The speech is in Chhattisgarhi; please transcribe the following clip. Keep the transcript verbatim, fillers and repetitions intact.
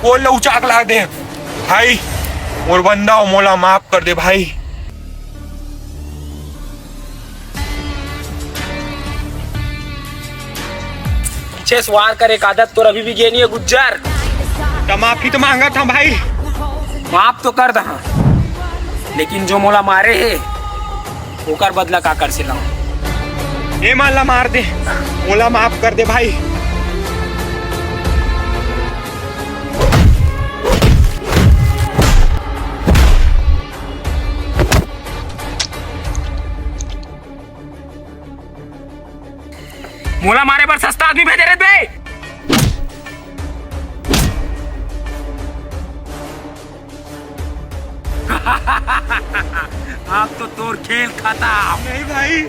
बोल ले, उचाक ला दे। भाई, मोर बंदा हो, मोला माफ कर दे भाई। पीछे से वार करे का आदत तोर अभी भी गे नहीं है गुज्जर। त माफी तो मांगत हंव भाई। माफ तो कर दहा, लेकिन जो मोला मारे हे, ओकर बदला का कर से लाऊं? ए मन ला मार दे, मोला माफ कर दे भाई। मोला मारे बर सस्ता आदमी भेजे रहिस बे। अब तो तोर खेल खतम। नहीं भाई,